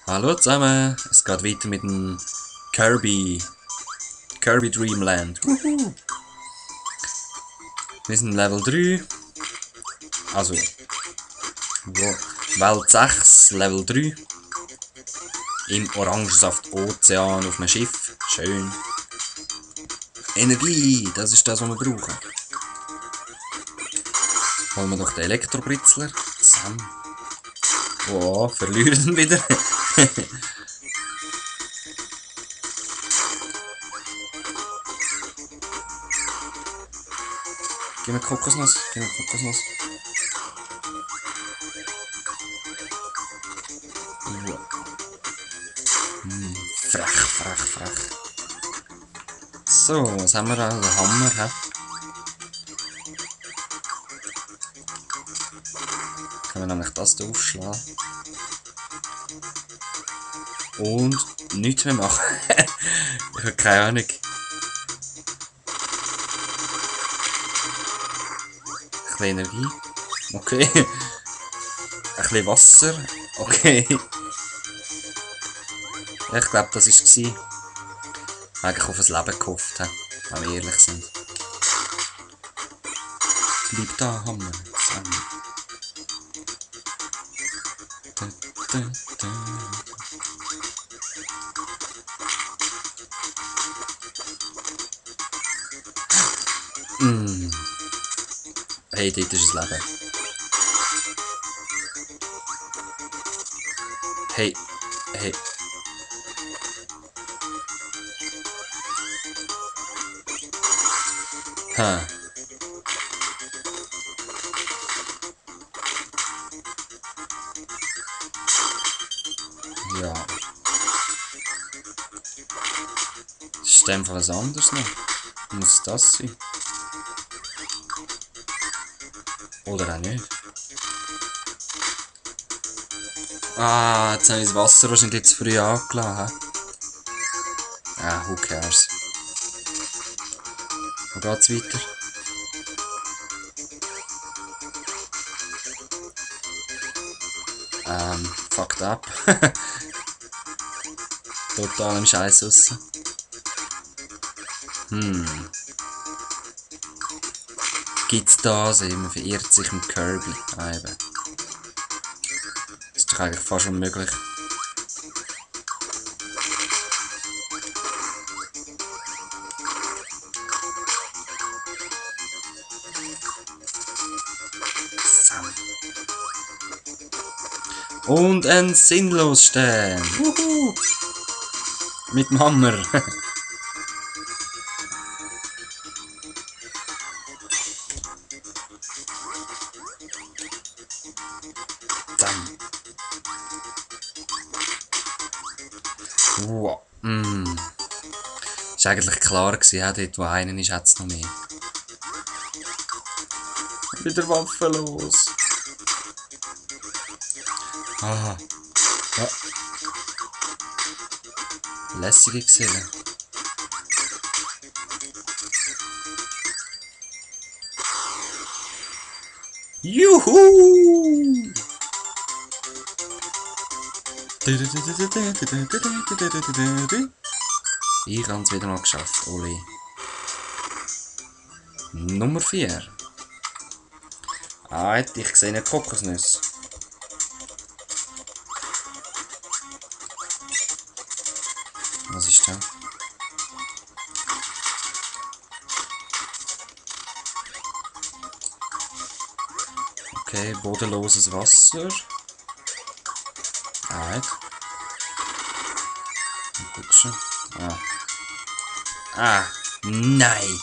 Hallo zusammen, es geht weiter mit dem Kirby Dream Land. Wuhu. Wir sind Level 3, also Welt 6, Level 3. Im Orangensaft Ozean auf einem Schiff. Schön. Energie, das ist das, was wir brauchen. Holen wir doch den Elektrobritzler zusammen. Oh, verlieren ihn wieder. Gib mir Kokosnuss, gib mir Kokosnuss. Frech, frech, frech. So, was haben wir da? Den Hammer, hä? Können wir nämlich das hier aufschlagen. Und nichts mehr machen. Ich habe keine Ahnung. Ein bisschen Energie. Okay. Ein bisschen Wasser. Okay. Ich glaube, das war es. Eigentlich auf ein Leben gehofft, wenn wir ehrlich sind. Bleib da, Hammer. Zusammen. Hey, dort ist ein Leben. Hey, hey. Ha. Ja. Das ist einfach was anderes noch. Muss das sein? Oder auch nicht. Ah, jetzt habe ich das Wasser wahrscheinlich zu früh angelassen. Ah, who cares. Wo geht's weiter? Fucked up. Total im Scheiß raus. Gibt's das? Man verirrt sich mit Kirby. Ah, eben. Das ist doch eigentlich fast unmöglich. Und ein Sinnlosstern. Wuhu. Mit dem Hammer. Wow. Ist eigentlich klar gewesen, dort wo einer ist, hat es noch mehr. Wieder waffenlos. Ah. Ja. Lässige gesehen. Juhu! Ich habe es wieder mal geschafft, Oli. Nummer 4. Ah, ich sehe eine Kokosnuss. Was ist das? Okay, bodenloses Wasser. Alright. Gut schon. Ah, nein!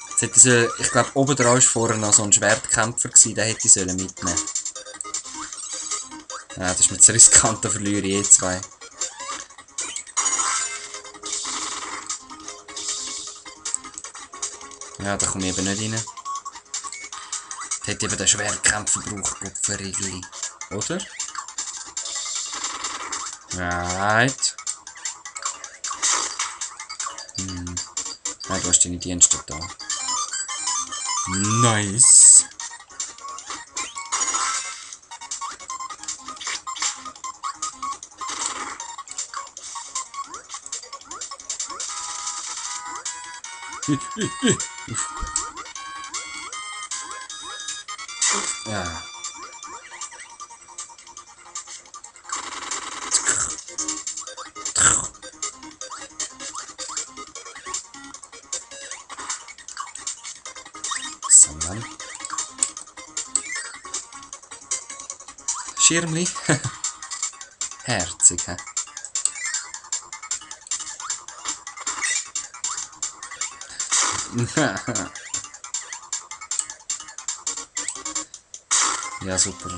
Jetzt hätte ich glaube, oben drauf war vorher noch so ein Schwertkämpfer, den hätte ich mitnehmen sollen. Ja, das ist mir zu riskant, da verliere ich zwei. Ja, da komme ich eben nicht rein. Da hätte ich eben den Schwertkämpfer gebraucht, Gott. Oder? Right. Ja, du hast deine Dienste da. Nice. Ja. Sammeln. Schirmli. Herzig, hä? Ja, super.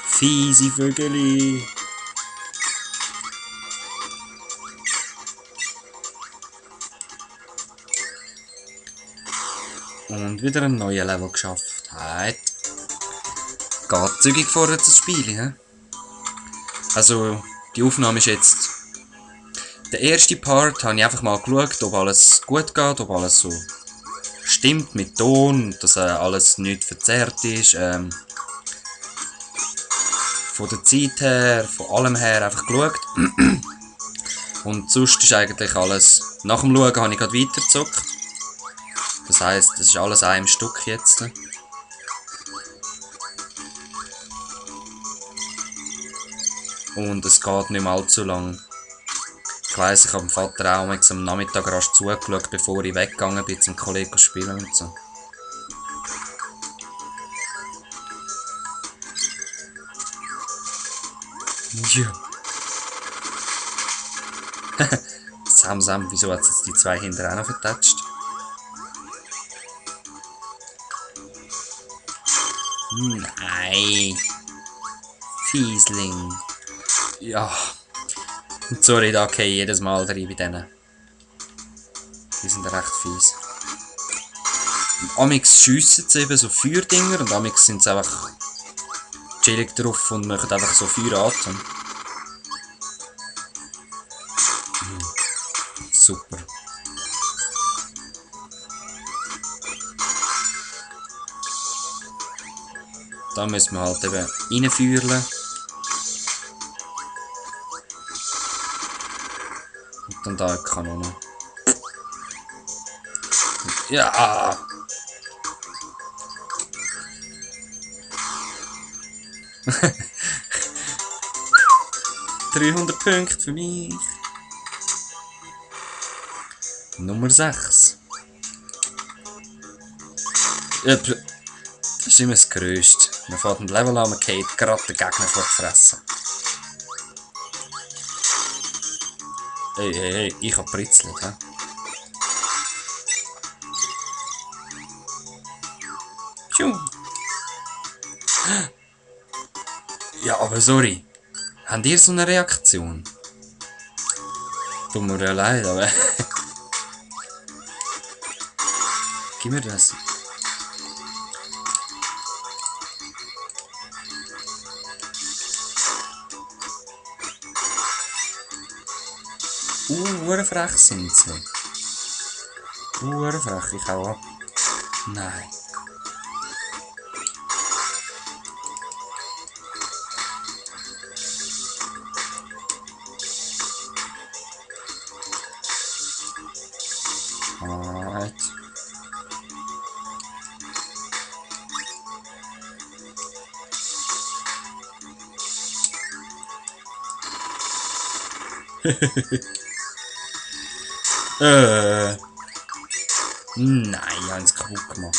Fiese Vögeli. Und wieder ein neuer Level geschafft. Heit. Geht zügig vorwärts das Spiel, hä? Also, die Aufnahme ist jetzt... Der erste Part habe ich einfach mal geschaut, ob alles gut geht, ob alles so stimmt mit Ton, dass alles nicht verzerrt ist. Von der Zeit her, von allem her einfach geschaut. Und sonst ist eigentlich alles... Nach dem Schauen habe ich gerade weitergezockt. Das heisst, das ist alles einem Stück jetzt. Und es geht nicht mehr allzu lang. Ich weiss, ich habe dem Vater auch am Nachmittag rasch zugeschaut, bevor ich weggegangen bin zum Kollegen spielen und so. Ja. Sam, wieso hat es jetzt die zwei hinter auch noch vertatscht? Nein. Fiesling. Ja. Sorry, da gehe ich jedes Mal rein bei denen. Die sind recht fies. Amix schiessen sie eben so Feuerdinger und amix sind sie einfach chillig drauf und machen einfach so Feueratem. Super. Da müssen wir halt eben reinfeuern. Und dann da eine Kanone. Ja! 300 Punkte für mich. Nummer 6. Das ist immer das Größte. Man fährt ein Level an, man geht gerade den Gegner vor die Fresse. Hey, ich hab pritzelt, hä? Pschuh. Ja, aber sorry. Habt ihr so eine Reaktion? Tut mir ja leid, aber... Gib mir das. Frech sind sie. Frech, ich auch. Nein. Alright. Nein, ich habe es kaputt gemacht.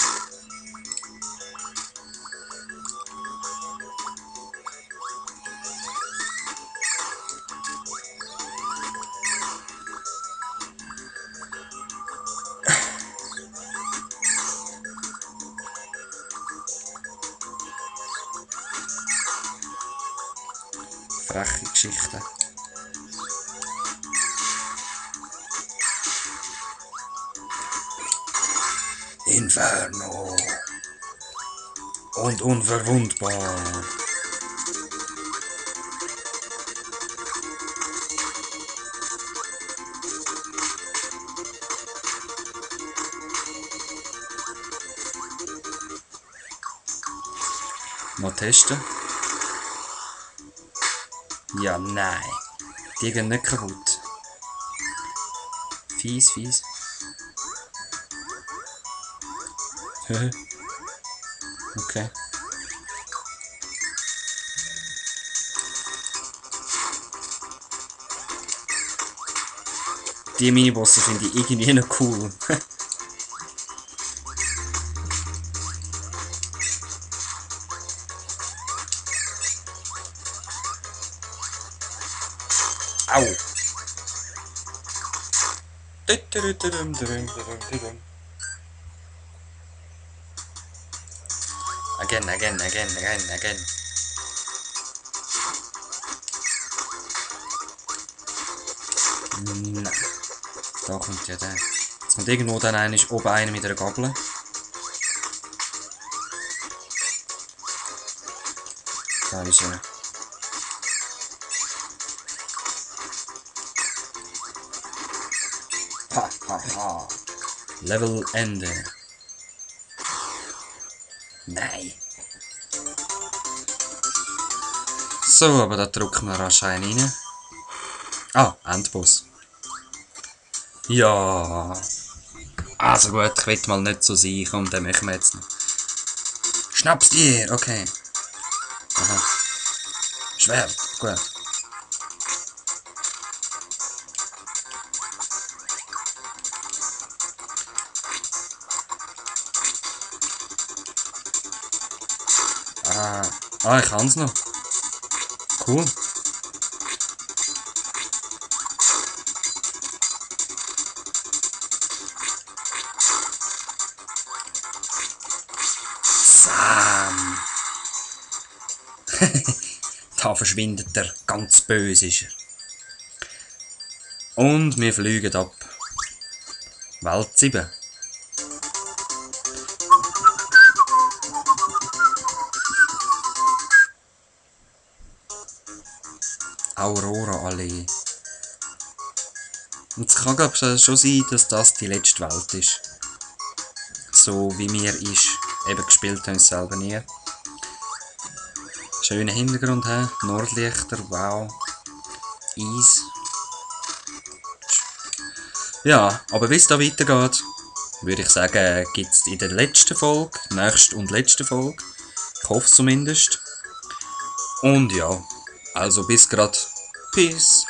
Freche Geschichte. Inferno. Und unverwundbar. Mal testen. Ja, nein. Die gehen nicht kaputt. Fies, fies. Okay. Die Minibosse finde ich irgendwie noch cool. Au! Again, again, again, again, again. Nein. Da kommt ja der. Jetzt kommt irgendwo dann einer oben einer mit einer Gabel. Da ist er. Ha, ha, ha. Level Ende. Nein. So, aber da drücken wir anscheinend rein. Ah, Endboss. Ja. Also gut, ich will mal nicht so sein. Komm, den machen wir jetzt noch. Schnapp's dir, okay. Aha. Schwert, gut. Ah, ich kann's noch. Cool. Sam. Da verschwindet er. Ganz böse ist er. Und wir fliegen ab. Welt 7. Aurora-Allee. Und es kann glaube ich schon sein, dass das die letzte Welt ist. So wie mir ist. Eben gespielt haben es selber nie. Schöner Hintergrund, he? Nordlichter, wow. Eis. Ja, aber wie es da weitergeht, würde ich sagen, gibt es in der letzten Folge, nächste und letzte Folge. Ich hoffe zumindest. Und ja, also bis grad. Peace.